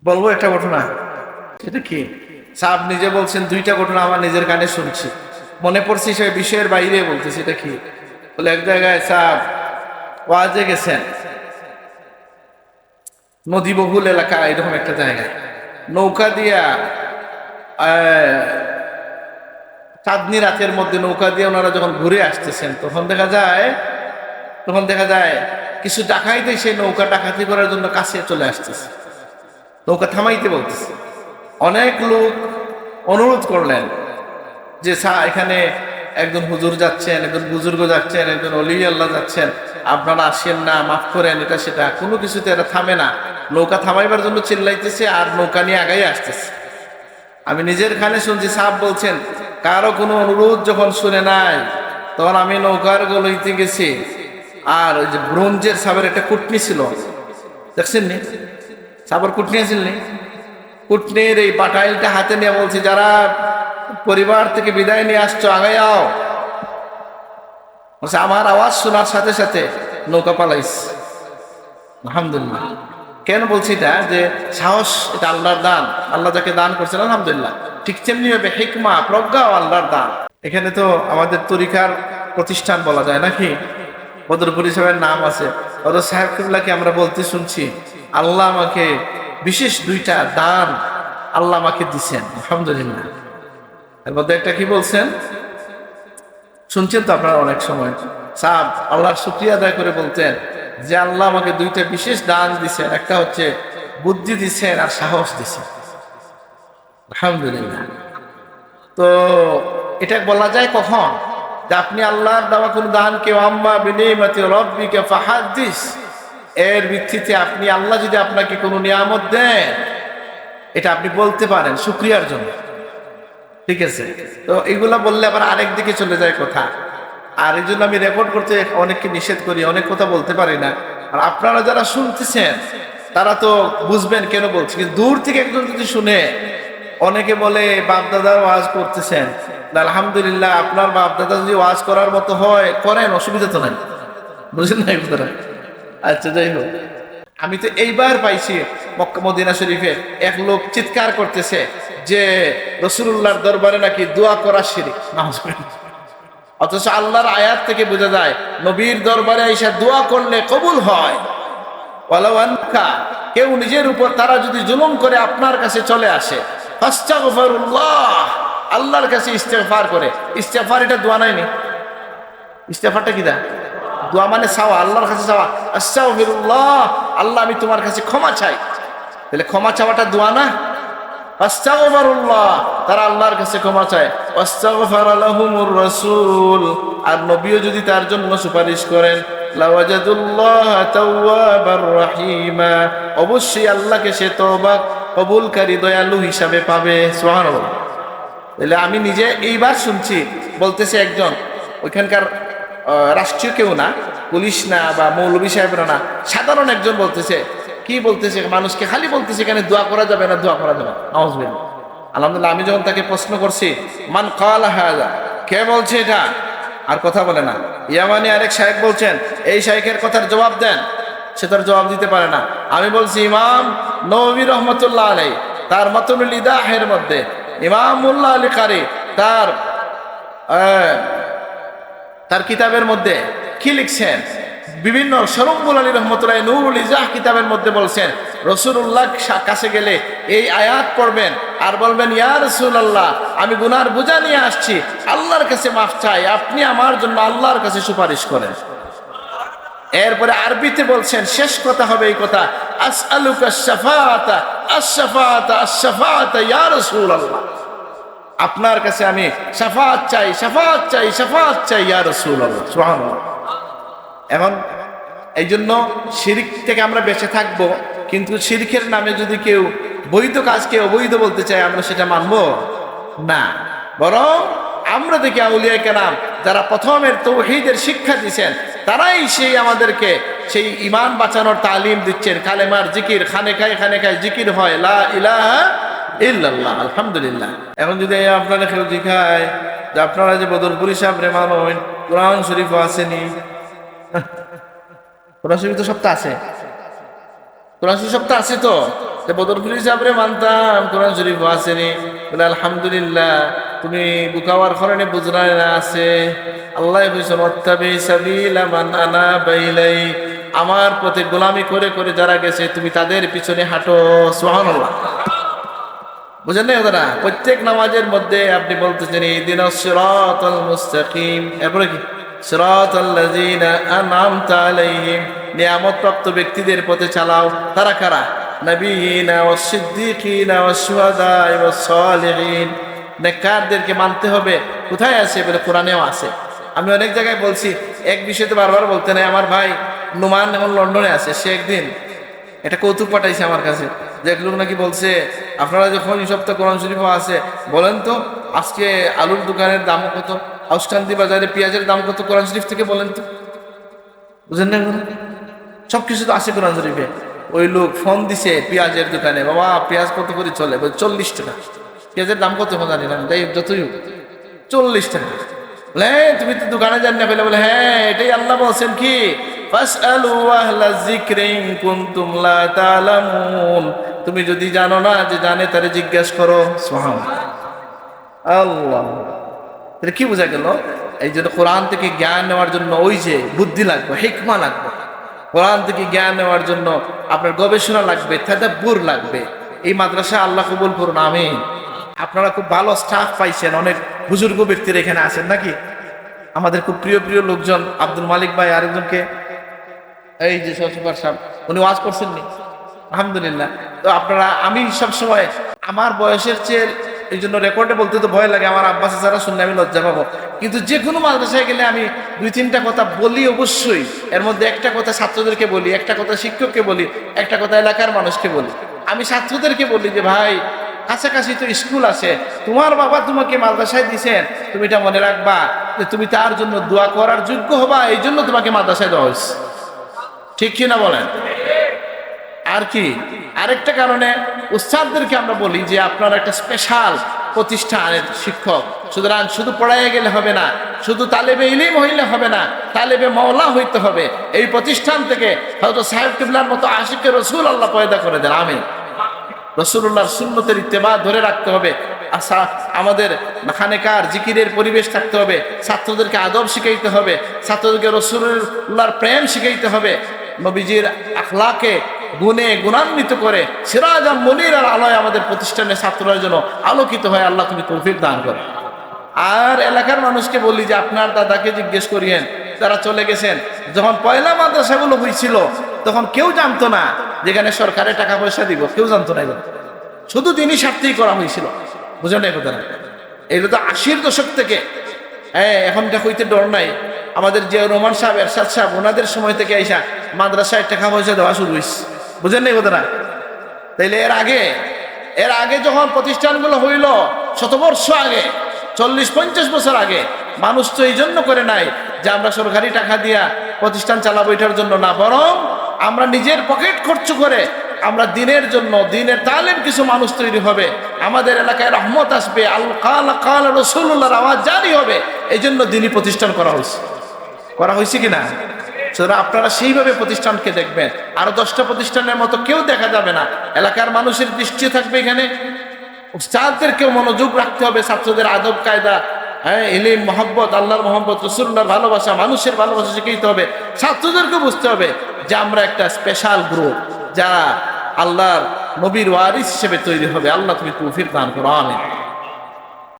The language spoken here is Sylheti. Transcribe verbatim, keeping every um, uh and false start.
বলবো একটা ঘটনা। সেটা কি? সাহেব নিজে বলছেন, "দুইটা ঘটনা আমার নিজের কানে শুনছি, মনে পড়ছে, সে বিষয়ের বাইরে বলতেছি।" "এটা কি?" বলে, "এক জায়গায় সাহেব ওয়াজে গেছেন, নদীবহুল এলাকা, এরকম একটা জায়গায় নৌকা দিয়া, আহ, চাঁদনি রাতের মধ্যে নৌকা দিয়ে ওনারা যখন ঘুরে আসতেছেন, তখন দেখা যায়, তখন দেখা যায় কিছু ডাকাইতে সেই নৌকা ডাকাতি করার জন্য কাছে চলে আসতেছে, নৌকা থামাইতে বলতেছে। অনেক লোক অনুরোধ করলেন যে, "স্যার, এখানে একজন হুজুর যাচ্ছেন, একজন বুজুর্গ যাচ্ছেন, একজন অলি আল্লাহ যাচ্ছেন, আপনারা আসেন না, মাফ করেন, এটা সেটা।" কোনো কিছুতে এরা থামে না, নৌকা থামাইবার জন্য চিল্লাইতেছে আর নৌকা নিয়ে আগাই আসতেছে। আমি নিজের কানে শুনছি, সাহেব বলছেন, "কারো কোনো অনুরোধ যখন শুনে নাই, তখন আমি নৌকার গলইতে গেছি, আর ওই যে ব্রোঞ্জের সাহেবের একটা কুটনি ছিল, দেখছেন নি? সাহেবের কুটনি আছিল নি? কুটনির এই বাটাইলটা হাতে নিয়ে বলছি, 'যারা পরিবার থেকে বিদায় নিয়ে আসছো, আগে আও।'" বলছে, আমার আওয়াজ শোনার সাথে সাথে নৌকা পালাইছে। আলহামদুলিল্লাহ। কেন বলছি এটা? যে সাহস, এটা আল্লাহর দান, আল্লাহ যাকে দান করছেন, আলহামদুলিল্লাহ। ঠিক তেমনি ভাবে হিকমা, প্রজ্ঞাও আল্লাহর দান। এখানে তো আমাদের তরিকার প্রতিষ্ঠান বলা যায় নাকি, বদরপুর হিসাবে নাম আছে। হযরত সাহেব কিবলাকে আমরা বলতে শুনছি, "আল্লাহ আমাকে বিশেষ দুইটা দান আল্লাহ আমাকে দিছেন।" আলহামদুলিল্লাহ। এর মধ্যে একটা কি বলছেন? শুনছেন তো আপনারা অনেক সময় সাহেব আল্লাহর শুকরিয়া আদায় করে বলতেন যে, "আল্লাহ আমাকে দুইটা বিশেষ দান দিছেন, একটা হচ্ছে বুদ্ধি দিছেন আর সাহস দিছেন।" আলহামদুলিল্লাহ। তো এটা বলা যায় কখন? যে আপনি আল্লাহর দেওয়া কোনো দানকে, "আম্মা বিনিমাতি রাব্বিকা ফাহাদ্দিস", এর ভিত্তিতে আপনি, আল্লাহ যদি আপনাকে কোনো নিয়ামত দেন, এটা আপনি বলতে পারেন শুকরিয়ার জন্য। ঠিক আছে? তো এগুলা বললে আবার আরেক দিকে চলে যায় কথা। আর এই জন্য আমি রেকর্ড করতে অনেককে নিষেধ করি, অনেক কথা বলতে পারি না। আর আপনারা যারা শুনতেছেন, তারা তো বুঝবেন কেন বলছি। কিন্তু দূর থেকে একজন যদি শুনে, অনেকে বলে, "বাপ-দাদার ওয়াজ করতেছেন।" না, আলহামদুলিল্লাহ, আপনার বাপ-দাদা যদি ওয়াজ করার মতো হয়, করেন, অসুবিধা তো নাই। বুঝলেন না এই কথাটা? আচ্ছা, যাই হোক, আমি তো এইবার পাইছি মক্কা মদিনা শরীফে এক লোক চিৎকার করতেছে যে রাসূলুল্লাহর দরবারে নাকি দোয়া করা শিরিক। নাউজুবিল্লাহ। অথচ আল্লাহর আয়াত থেকে বোঝা যায়, নবীর দরবারে আইসা দোয়া করলে কবুল হয়। ওয়ালাউ আনকা, কেউ নিজের উপর তারা যদি জুলুম করে আপনার কাছে চলে আসে, ফাস্তাগফিরুল্লাহ, আল্লাহর কাছে ইস্তেগফার করে। ইস্তেগফার এটা দোয়া নায়নি? ইস্তেগফারটা কি দা? দোয়া মানে চাওয়া, আল্লাহর কাছে চাওয়া। আস্তাগফিরুল্লাহ, আল্লাহ আমি তোমার কাছে ক্ষমা চাই। তাহলে ক্ষমা চাওয়াটা দোয়া না? আস্তাগফিরুল্লাহ, তারা আল্লাহর কাছে ক্ষমা চায়। ওয়াস্তাগফারা লাহুমুর রাসূল, আর নবীও যদি তার জন্য সুপারিশ করেন, লাওয়াজাদুল্লাহ তাওয়াবার রাহিমা, অবশ্যই আল্লাহকে সে তওবা কবুলকারী দয়ালু হিসাবে পাবে। সুবহানাল্লাহ। তাহলে আমি নিজে এইবার শুনছি, বলতেছে একজন ওইখানকার, আহ, রাষ্ট্রীয় কেউ না, পুলিশ না বা মৌলভী সাহেবরা না, সাধারণ একজন বলতেছে, কি বলতেছে, মানুষকে খালি বলতেছে, "এখানে দোয়া করা যাবে না, দোয়া করা যাবে না।" নাউজুবিল্লাহ। আলহামদুলিল্লাহ, আমি যখন তাকে প্রশ্ন করছি, "মান ক্বালা হাযা?" কে বলছে এটা? আর কথা বলে না। ইয়ামানি আরেক শায়েখ বলছেন, "এই শায়েখের কথার জবাব দেন।" সে তার জবাব দিতে পারে না। আমি বলছি, ইমাম নবী রহমতুল্লাহ আলাই, তার মাতনুল ইদাহের মধ্যে, ইমাম মোল্লা আলী কারি, তার, আহ, তার কিতাবের মধ্যে কি লিখছেন? বিভিন্ন শরম্বুল আলী রহমতুল্লাহ নুরুল ইজাহ কিতাবের মধ্যে বলছেন, রাসূলুল্লাহ সা-, কাছে গেলে এই আয়াত পড়বেন আর বলবেন, "ইয়া রাসূলুল্লাহ, আমি গুনার বোঝা নিয়ে আসছি, আল্লাহর কাছে মাফ চাই, আপনি আমার জন্য আল্লাহর কাছে সুপারিশ করেন।" এরপরে আরবিতে বলছেন, শেষ কথা হবে এই কথা, "আসআলুকা শাফাআতা, আশ-শাফাআতা, আশ-শাফাআতা ইয়া রাসূলুল্লাহ।" আপনার কাছে আমি শাফাআত চাই, শাফাআত চাই, শাফাআত চাই, ইয়া রাসূলুল্লাহ। সুবহানাল্লাহ। এখন এই জন্য শিরিক থেকে আমরা বেঁচে থাকব, কিন্তু শিরিকের নামে যদি কেউ বৈধ কাজকে অবৈধ বলতে চায়, আমরা সেটা মানব না। বরং আমরা দেখি আউলিয়া কেরাম যারা প্রথমের তৌহিদের শিক্ষা দিয়েছেন, তারাই সেই আমাদেরকে সেই ইমান বাঁচানোর তালিম দিচ্ছেন। কালেমার জিকির, খানেকায় খানেকায় জিকির হয়, লা ইলাহা ইল্লাল্লাহ, আলহামদুলিল্লাহ। এখন যদি এই আপনারা কেউ জিজ্ঞায় যে, "আপনারা যে বদরপুরি সাহেবরে মানইন, কোরআন শরীফও আছেনি?" কোরআন শরীফ তো সবটা আছে, কোরআন শরীফ সবটা আছে তো। তো বদরপুরি সাহেবরে মানতাম, কোরআন শরীফ আছে নি। বলে, "আলহামদুলিল্লাহ, তুমি বুকাওয়ার কারণে বুঝরায় না আছে।" আল্লাহ কইছেন, "ওয়াত্তাবি সাবিলা মান আনাবা ইলাই।" আমার পথে গোলামি করে করে যারা গেছে, তুমি তাদের পিছনে হাঁটো। সুবহানাল্লাহ। বুঝেন না কথাটা? প্রত্যেক নামাজের মধ্যে আপনি বলতেছেন, "ইহদিনাস সিরাতাল মুস্তাকিম।" এরপরে কি? "সিরাতাল্লাযিনা আনআমতা আলাইহিম।" নিয়ামতপ্রাপ্ত ব্যক্তিদের পথে চালাও। তারা কারা? "নাবিয়্যিনা ওয়াস সিদ্দিকিনা ওয়াস শুহাদাই ওয়াস সালিহিন।" নেককারদেরকে মানতে হবে। কোথায় আছে? বলে, "কোরআনেও আছে।" আমি অনেক জায়গায় বলছি, এক বিষয়ে তো বারবার বলতে নাই। আমার ভাই নুমান এখন লন্ডনে আছে, সে একদিন একটা কৌতুক পাঠাইছে আমার কাছে, যে এক লোক নাকি বলছে, "আপনারা যখন এই সপ্তাহ কোরআন শরীফও আছে, বলেন তো আজকে আলুর দোকানের দাম কত, হাউসকান্দি বাজারে পেঁয়াজের দাম কত, কোরআন শরীফ থেকে বলেন তো।" বুঝেন না এখন? সবকিছু তো আছে কোরআন শরীফে। ওই লোক ফোন দিছে পেঁয়াজের দোকানে, "বাবা, পেঁয়াজ কত করে চলে?" বলে, "চল্লিশ টাকা।" "পেঁয়াজের দাম কত?" "এখন জানি না, যাই হোক, যতই হোক, চল্লিশ টাকা।" বলে, "হ্যাঁ, তুমি তো দোকানে যান না?" বলে, বলে, "হ্যাঁ, এটাই আল্লাহ বলছেন কি, ফাসআলু আহলা যিকরি ইন কুনতুম লা তা'লামুন।" তুমি যদি জানো না যে জানে, তারে জিজ্ঞেস করো। সুবহানাল্লাহ। আল্লাহ। তাহলে কি বোঝা গেল? এই জন্য কোরআন থেকে জ্ঞান নেওয়ার জন্য ওই যে বুদ্ধি লাগবে, হিকমা লাগবে। কোরআন থেকে জ্ঞান নেওয়ার জন্য আপনার গবেষণা লাগবে, তাদাব্বুর লাগবে। এই মাদ্রাসা আল্লাহ কবুল করুন, আমিন। আপনারা খুব ভালো স্টাফ পাইছেন, অনেক বুজুর্গ ব্যক্তিরা এখানে আছেন নাকি? আমাদের খুব প্রিয় প্রিয় লোকজন, আব্দুল মালিক ভাই, আরেকজনকে, এই যে সব সুপার সাহেব, উনি ওয়াজ করছেন নি? আলহামদুলিল্লাহ। তো আপনারা, আমি সব সময় আমার বয়সের চেয়ে, এই জন্য রেকর্ডে বলতে তো ভয় লাগে, আমার আব্বা চাচারা শুনলে আমি লজ্জা পাবো। কিন্তু যে কোনো মাদ্রাসায় গেলে আমি দুই তিনটা কথা বলি অবশ্যই। এর মধ্যে একটা কথা ছাত্রদেরকে বলি, একটা কথা শিক্ষককে বলি, একটা কথা এলাকার মানুষকে বলি। আমি ছাত্রদেরকে বলি যে, "ভাই, কাছাকাছি তো স্কুল আছে, তোমার বাবা তোমাকে মাদ্রাসায় দিছেন, তুমি এটা মনে রাখবা যে তুমি তার জন্য দোয়া করার যোগ্য হবা, এই জন্য তোমাকে মাদ্রাসায় দেওয়া হয়েছে।" ঠিক কি না বলেন? আর কি, আরেকটা কারণে উস্তাদদেরকে আমরা বলি যে আপনারা একটা স্পেশাল প্রতিষ্ঠানের শিক্ষক, সুতরাং শুধু পড়াইয়া গেলে হবে না, শুধু তালেবে ইলিম হইলে হবে না, তালেবে মওলা হইতে হবে। এই প্রতিষ্ঠান থেকে হযরত সাহেব কিবলার মতো আশিকে রসুল আল্লাহ পয়দা করে দেন, আমিন। রসুলুল্লাহর সুন্নতের ইত্তেবা ধরে রাখতে হবে। আচ্ছা, আমাদের খানেকার জিকিরের পরিবেশ থাকতে হবে, ছাত্রদেরকে আদব শিখাইতে হবে, ছাত্রদেরকে রসুলুল্লাহর প্রেম শিখাইতে হবে, নবীজির আখলাকে গুণে গুণান্বিত করে সিরাজাম মুনিরার আলোয় আমাদের প্রতিষ্ঠানের ছাত্ররা যেন আলোকিত হয়। আল্লাহ, তুমি তৌফিক দান করো। আর এলাকার মানুষকে বলি যে আপনার দাদাকে জিজ্ঞেস করিয়েন, তারা চলে গেছেন। যখন পয়লা মাদ্রাসাগুলো হয়েছিল, তখন কেউ জানতো না যেখানে সরকারে টাকা পয়সা দিব, কেউ জানতো না এগুলো। শুধু দিনই স্বার্থেই করা হয়েছিল। বুঝেন না এই কথাটা? এগুলো তো আশির দশক থেকে। হ্যাঁ, এখন এটা হইতে ডর নাই। আমাদের জিয়াউর রহমান সাহেব, এরশাদ সাহেব, ওনাদের সময় থেকে আইসা মাদ্রাসায় টাকা পয়সা দেওয়া শুরু হয়েছে। বুঝেন না এই কথাটা? তাইলে এর আগে, এর আগে যখন প্রতিষ্ঠানগুলো হইল, শতবর্ষ আগে, চল্লিশ পঞ্চাশ বছর আগে, মানুষ তো এই জন্য করে নাই যে আমরা সরকারি টাকা দিয়া প্রতিষ্ঠান চালাবো, এটার জন্য না, বরং আমরা নিজের পকেট খরচ করে আমরা দিনের জন্য, দিনের তালিম কিছু মানুষ তৈরি হবে, আমাদের এলাকায় রহমত আসবে, আল কাল কাল রসুলুল্লাহর আওয়াজ জারি হবে, এই জন্য দিনই প্রতিষ্ঠান করা হয়েছে। করা হয়েছে কি না? সুতরাং আপনারা সেইভাবে প্রতিষ্ঠানকে দেখবেন। আরো দশটা প্রতিষ্ঠানের মতো কেউ দেখা যাবে না। এলাকার মানুষের দৃষ্টি থাকবে এখানে। উস্তাদদেরকেও মনোযোগ রাখতে হবে, ছাত্রদের আদব কায়দা, হ্যাঁ, ইলিম, মহব্বত, আল্লাহর মহব্বত, রসুলুল্লাহর ভালোবাসা, মানুষের ভালোবাসা শিখাইতে হবে। ছাত্রদেরকে বুঝতে হবে যে আমরা একটা স্পেশাল গ্রুপ, যারা আল্লাহর নবীর ওয়ারিস হিসেবে তৈরি হবে। আল্লাহ, তুমি তৌফিক দান করো, আমিন।